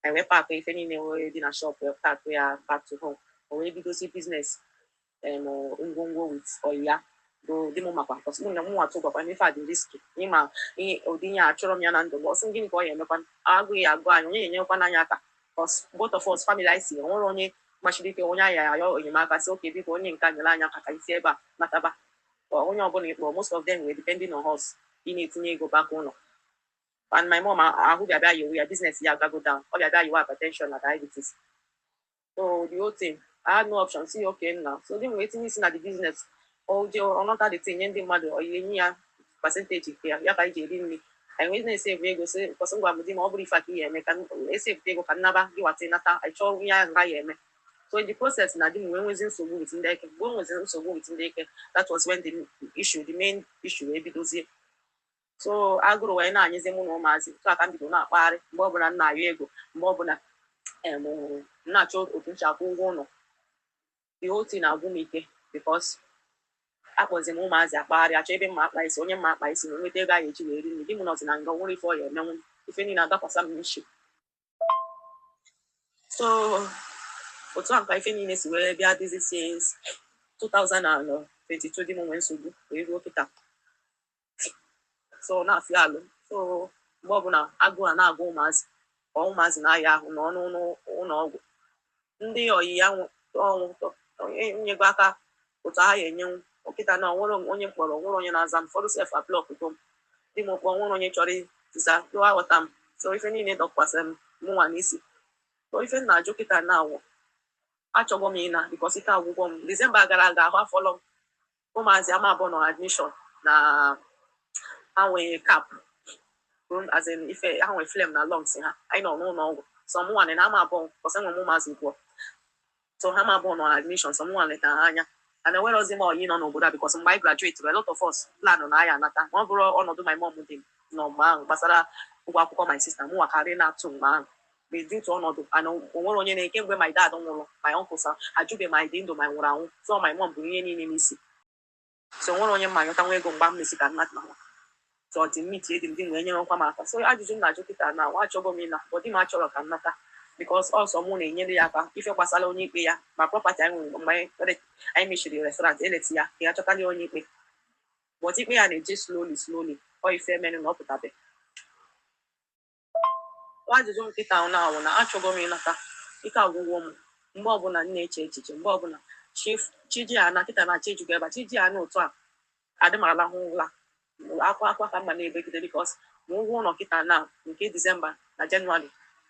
Anyị wee pack ife niile wee dị na shop, wee pack ya back to home. O wee bidozi business ngwongwo with oyi ya do di m, makwa because mụ na mụ atụ gwakwa ife a dị risky, ịma ihe ụdị ihe a chọrọ m ya na ndụ m. Ọsị gịnị ka ọ ya emekwa? Agụghị agụ anyị, onye na-enyekwa n'anya aka, because both of us, family anyị si, o nwere onye machiri ike, onye anyị ayọ enyemaka sị oke, biko, onye nke a nyere anyị aka ka isi ebe a nataba. Ọ onye ọbụla ịkpọ, most of them were depending on us ị na-etinye ego back ụlọ. And my mom ahụ bịa bịa yewe ya, business ya gago down, ọ bịa bịa yiwe hypertension na diabetes. So the whole thing, I had no option. See, okay nna, so di m wee tinye isi na the business. O je ọnọta the thing nye ndị mmadụ, ọ enye ya percentage nke ya, ya ka anyị ji eri nri. Anyị wee na-esave ego, sị kwụsị ngwa m di ma ọ bụrụ ife a ka ihe eme ka esavete ego ka nnaba gị wata nata anyị chọọ ihe ahụ ha ya eme. So in the process na di m wee nwezi nsogbu with ndị eke. Mgbe o nwezi nsogbu with ndị eke, that was when the issue, the main issue wee bidozie. So agụrụ wee na-anyịzi mụ na ụmụazị otu a ka m bido na-akpagharị. Mgbe ọbụla m na-ayọ ego, mgbe ọbụla m na-achọ otu m si akwụ ụgwọ ụlọ, the whole thing na-agwụ m ike, because akpọzi m ụmụazị akpagharị achọ ebe mma akpa isi, onye mma akpa isi na nweta ego anyị eji wee ri nri. Di m nọzi na nga, o nwere ife ọ ya emenwu, ife niile adakwasa m n'isi. So otu a ka ife niile si wee bịa dịzi since 2022 di m nwee nsogbu wee ruo kịta. So na-afịa alụ. So mgbe ọbụla agụụ a na-agụ ụmụazị, ọ ụmụazị na-aya ahụ nọ n'ụlọ ọgwụ, ndị oyi ya ọnwụ nyego aka otu ha ya enyenwu. Kịta na onwere onye mkpọrọ, onwere onye na-aza m. Ụfọdụ sef ablock go m. Di m kpọọ, onwere onye chọrọ ịza lụọ, aghọta m. So ife niile dọkwasịrị m mụnwa n'isi. So ife m na-ajụ kịta na awụ, achọgọ m ịna because ike agwụgwọ m. Disemba gara aga, ahụ afọlọ m. Ụmụazị ama abụọ nọ admission na ha nwee cap, as in ife ha nwee flame na lungs ha. Anyị nọ n'ụlọ ọgwụ, so mụ nwa na ama abụọ, because enwere m ụmụazị abụọ. So ha ma abụọ nọ admission, so mụ nwa letara ha anya. And enwerozi m oyi nọ n'obodo a, because mgbe anyị graduate, a lot of us plan na anyị anata, ma ọ bụrụ ọnọdụ my mom dị nọ mgbe ahụ gbasara ụgwọ akwụkwọ my sister, mụ nwakarị na-atụ mgbe ahụ. But due to ọnọdụ and onwere onye na-eke, mgbe my dad nwụrụ, my uncles ajụbe ma dị ndụ ma nwụrụ anwụ. So my mom bụ ihe niile n'isi. So onwere onye mma anyọta nwa ego mgbe m mesi ka nna nwa. So ọ dị mmiti edi m di m wee nyerekwa m aka. So ajụjụ m na-ajụ kịta na nwa, achọgo m ịna, but di m achọrọ ka m nata, because ọsọ mụ na-enyere ya aka ife gbasara onye ikpe ya ma property anyị nwere. Mgbe anyị mechiri restaurant, eleti ya ka ya chọtala onye ikpe, but ikpe ya na-eje slowly slowly. Ọ ife menụ na ọ pụtabe. Ajụjụ m kịta na awụ na achọgo m ịnata, ike agwụgwọ m. Mgbe ọbụla m na-eche echiche, mgbe ọbụla chi ji ana kịta na chi ejugo ebe a, chi ji ana otu a adị m alahụ ụla, akwa akwa ka mma na-ebegide, because ma ụgwọ ụlọ kịta na nke Disemba na Jenụwarị,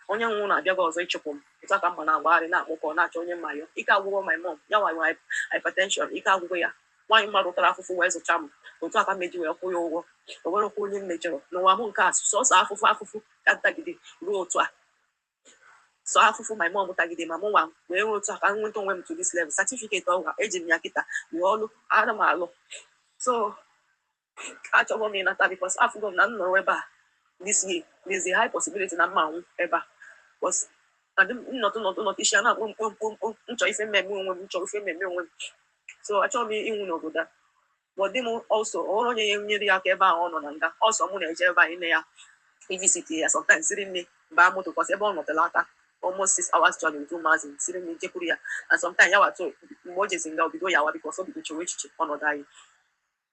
onye nwe ụlọ abịaghị ọzọ ịchụpụ m. Otu a ka mma na-agbagharị, na-akpọkọ, na-achọ onye mma yọ. Ike agwụgwọ my mom, ya nwa nwe hypertension, ike agwụgwọ ya. Nwaanyị mmadụ tara afụfụ wee zụcha m, otu a ka m eji wee kwụ ya ụgwọ. O nwerekwa onye m mejọrọ n'ụwa m nke a, sọsọ afụfụ, afụfụ ka ntagide ruo otu a. So afụfụ my mom tagide ma mụ nwa wee nwee otu a ka m nweta onwe m to this level. Certificate ọgwa eji m ya kịta wee ọlụ ana m alụ. So achọghị m ịnata, because afụgo m na m nọrọ ebe a this year, there's a high possibility na mma anwụ ebe a, because adị m nnọtụ nọtụ nọtụ, isi a na-akpọ mkpọ mkpọ mkpọ, nchọ ife mmemme onwe m, nchọ ife mmemme onwe m. So achọghị m ịnwụ n'obodo a. But di m also, ọ nwere onye ya nyere ya aka ebe ahụ ọ nọ na nga. Ọsọ mụ na-eje ebe a ine ya, ivisit ya sometimes, siri nne baa moto, cause ebe ọ nọtara aka, almost 6 hours journey with ụmụazị, siri nne jekwuru ya. And sometimes ya wato mgbe o jezi nga, obido yawa, because o bido chewe echiche ọnọdụ anyị.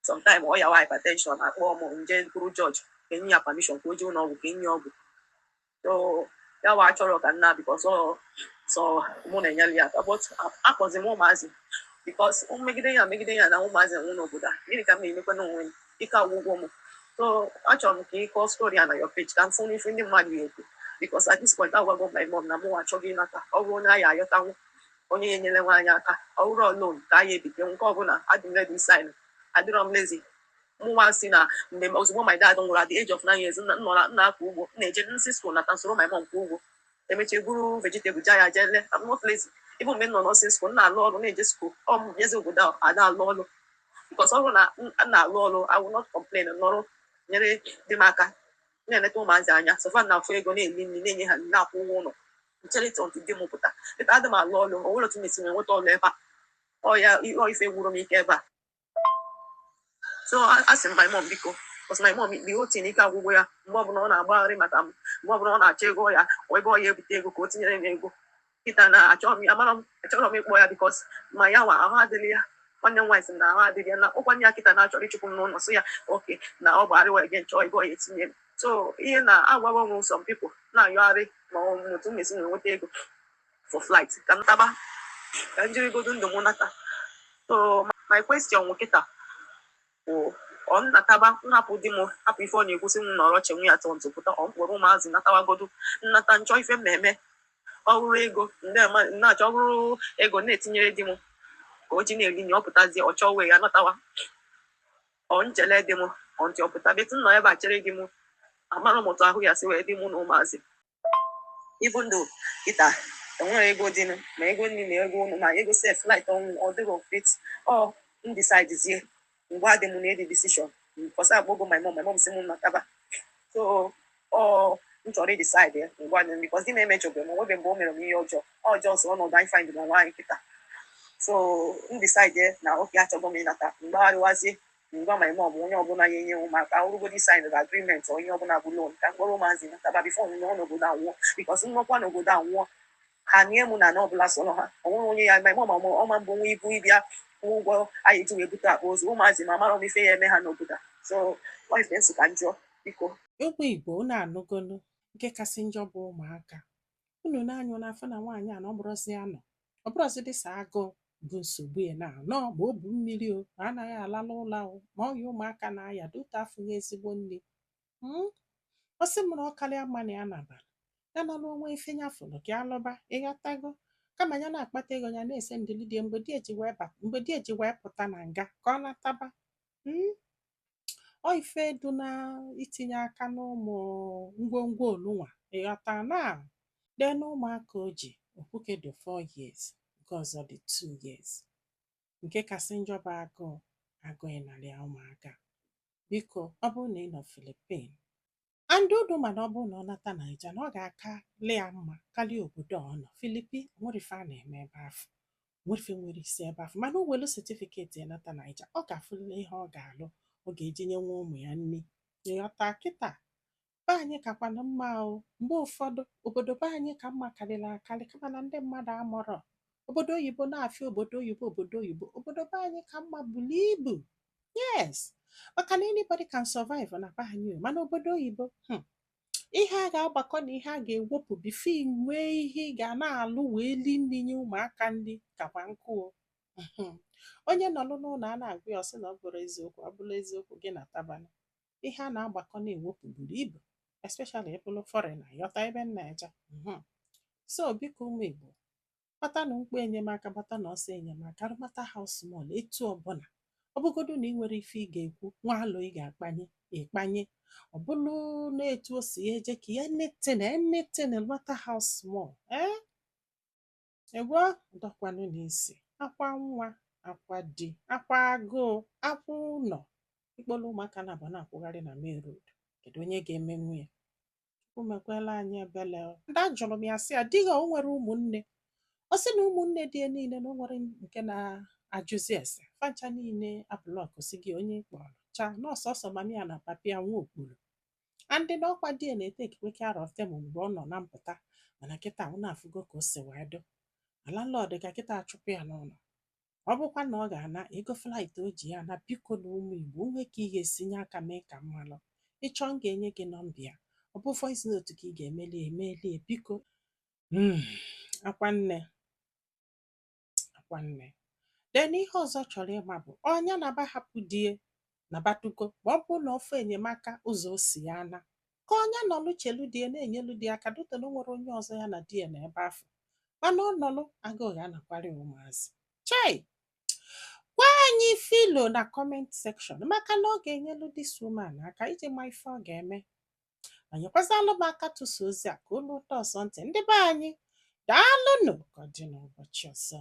Sometimes ọ yawa hypertension, akpọọ m nje kwuru judge ka enye ya permission ka o jee ụlọ ọgwụ ka enye ọgwụ. So ya wa achọrọ ka nna, because ọ so mụ na-enyere ya aka. But akpọzi m ụmụazị, because megide ya, megide ya na ụmụazị nwụ n'obodo a, gịnị ka m na-emekwa n'onwe m? Ike agwụgwọ m. So achọrọ m ka ị kọọ story a na your page ka m fụ n'ife ndị mmadụ ga-ekwu, because at this point agwago my mom na mụ achọghị ịnata. Ọ bụrụ onye anyị ayọtanwu, onye ya enyere nwaanyị aka, ọ bụrụ loan ka anyị ebite, nke ọbụla adị m ready sign. Adịrọ m lazy. Mụ nwa si na mgbe ozugbo my dad nwụrụ at the age of 9 years, nna nọ na nna akọ ugbo, m na-eje nsi school nata, soro my mom kwụ ụgwọ, emechaa buru vegetable ja ya jee lee. I'm not lazy. Even mgbe m nọ nursing school, m na-alụ ọrụ, na-eje school. Ọ m bịazi obodo a ada alụ ọrụ, because ọ bụrụ na m na-alụ ọrụ, I will not complain. Nọrọ nyere di m aka na-eleta ụmụazị anya. So far na-afụ ego na-eli nri, na-enye ha nri, na-akwụ ụgwọ ụlọ, nchelịta ntụ di m pụta. Dịka adị m alụ ọrụ, o nwere otu m esi nweta ọrụ ebe a, ọ ya ọ ife gwụrụ m ike ebe a. So a sị m my mom, biko. Because my mom, the whole thing, ike agwụgwọ ya. Mgbe ọbụla ọ na-agbagharị maka m, mgbe ọbụla ọ na-achọ ego ya, ọ ebe ọ ya ebute ego ka o tinyere m ego. Kịta na achọrọ m, amara m, achọrọ m ịkpọ ya because ma ya nwa ahụ adịghị ya. Nwanne m nwaanyị sị m na ahụ adịghị ya, na ọkwanye ya kịta na-achọrọ ịchụpụ m n'ụlọ, sị ya oke na ọ gbagharịwa again, chọọ ego ya etinye m. So ihe na-agwago m, some people na-ayọgharị ma ọ bụ otu m esi nweta ego for flight ka m taba, ka m jirigodo ndụ m nata. So my question wụ, kịta bụ, ọ nnataba, nhapụ di m, hapụ ife ọ na-ekwusị m nọrọ chenwe ya tọ ntụ pụta, ọ mkpọrọ ụmụazị natawagodo, nnata nchọ ife mmemme, ọ bụrụ ego ndị na-achọ, ọ bụrụ ego na-etinyere di m ka o ji na-eri na ọ pụtazie, ọ chọọ wee ya natawa, ọ nchele di m, ọ ntị ọ pụta betu nọ ebe a chere di m, amara m otu ahụ ya si wee dị mụ na ụmụazị. Even though kịta enwere ego dịnụ, ma ego nri, ma ego ụnụ, ma ego sef flight, ọnwụ ọ dịrọ fit. Ọ m decide zie mgbe adị m na edi decision, because akpọgo my mom, my mom si m nataba. So ọ m chọrọ decide ya mgbe adị m, because di m emejọbe m, onwebe mgbe o mere m ihe ọjọọ ọjọọ. So ọnọdụ anyị find n'onwe anyị kịta, so m decide na oke achọgo m ịnata, mgbagharịwazie ngwa my mom, onye ọbụla ya enye ụmụaka ọrụgodi sign the agreement, onye ọbụla bụ loan, ka mkpọrọ ụmụazị nataba before m nọ n'obodo anwụọ, because nnọkwa n'obodo anwụọ, ha nie mụ na na ọbụla sọrọ ha, onwere onye ya. My mom ọma mbụ nwa ibu ịbịa kwụọ ụgwọ anyị ji wee bute akpa ozu ụmụazị, ma mara m ife ya eme ha n'obodo a. So wife nsị ka njọ, biko. Ụmụ Igbo, unu anụgonu nke kasị njọ bụ ụmụaka unu na-anyụ n'afọ na nwaanyị a na ọ bụrụzi anọ, ọ bụrụzi dịsa agụụ bụ nsogbu ya na anọ, ma ọ bụ mmiri o ma anaghị alala ụla o, ma ọya ụmụaka na-aya dota afụghị ezigbo nri. Ọ sị m na ọ karịa mma na ya nabara ya nọ n'onwe ife ya fụrụ ka ya lụba, ịghọtago, kama ya na-akpata ego ya na-ese ndịli die mgbe di eji wee mgbe di eji wee pụta na nga ka ọ nataba. Ọ ife dị na itinye aka n'ụmụ ngwongwo olunwa, ịghọta, na dee na ụmụaka o ji okwuke dị 4 years, nke ọzọ dị 2 years. Nke kasị njọ bụ agụụ, agụụ ịnarị ya ụmụaka. Biko, ọ bụrụ na ị nọ Philippine and unu mana ọ bụrụ na ọ nata Naija na ọ ga-aka lee ya mma karịa obodo a ọ nọ. Philippine nwere ife a na-eme ebe afọ, nwere ife nwere isi ebe afọ, mana o welu certificate ya nata Naija, ọ ga-afụlile ihe ọ ga-alụ, ọ ga-eji nye nwa ụmụ ya nri, ịghọta. Kịta be anyị kakwanụ mma o. Mgbe ụfọdụ obodo be anyị ka mma karịrị akarị, kama na ndị mmadụ amụrọ obodo oyibo na-afịa obodo oyibo, obodo oyibo, obodo be anyị ka mma buru ibu. Yes, maka na anybody can survive na be anyị o, mana obodo oyibo, ihe a ga-agbakọ na ihe a ga-ewepụ before nwee ihe ị ga na-alụ wee li nri nye ụmụaka nri kakwa nkụ o. Onye nọlụ n'ụlọ a na-agwa ya, ọ sị na ọ bụrụ eziokwu, ọ bụrụ eziokwu gị na tabanụ ihe a na-agbakọ na-ewepụ buru ibu, especially ịbụlụ foreigner, ghọta ebe m na-eje. So biko, ụmụ Igbo, gbatanụ mkpu enyemaka, gbatanụ ọsọ enyemaka, no matter how small, etu ọbụla ọ bụgodu na ị nwere ife ị ga-ekwu, nwa alụ ị ga-akpanye ịkpanye, ọ bụlụ na etu o si eje ka ya anything, anything, no matter how small. Egwo dọkwanụ n'isi akwa nwa, akwa di, akwa agụụ, akwa ụlọ ikpolu ụmụaka na-abụ na-akwụgharị na main road. Kedu onye ga-emenwu ya? Chukwu mekwela anyị ebele o. Ndị ajụrụ m ya sị ya di ya o nwere ụmụnne, ọ sị na ụmụnne dị ya niile na o nwere nke na-ajụzi ese fancha niile a-block si gị onye kpọrọ cha na ọsọsọ mami ya na papi ya nwa okpuru and na ọkwa di ya na-etekwe care of them mgbe ọ nọ na mpụta. Mana kịta ọ na-afụgo ka o si wee dụ na landlord ka kịta achụpụ ya n'ụlọ. Ọ bụkwa na ọ ga-ana ego flight o ji ya na. Biko, na ụmụ Igbo onwe ka ị ga-esinye aka mee ka mmalụ ịchọ, m ga-enye gị nọmba ya, ọ bụ voice note ka ị ga-emeli emeli. Biko. Akwa nne, akwa nne. Then ihe ọzọ chọrọ ịma bụ ọnya na ba hapụ die na batugo, ma ọ bụrụ na ọfụ enyemaka ụzọ o si ya na ka ọnya nọlụ chelu die na-enyelu di aka dute na o nwere onye ọzọ ya na di ya na ebe afọ, mana ọ nọlụ agụụ ga-anakwara ụmụazị. Chai, gwa anyị filo na comment section, maka na ọ ga-enyelu this woman aka iji ma ife ọ ga-eme, ma nyekwazalụ m aka tụsa ozi a ka olu ụtọ ọzọ ntị. Ndị be anyị, daalụnụ. Ka ọ dị n'ụbọchị ọzọ.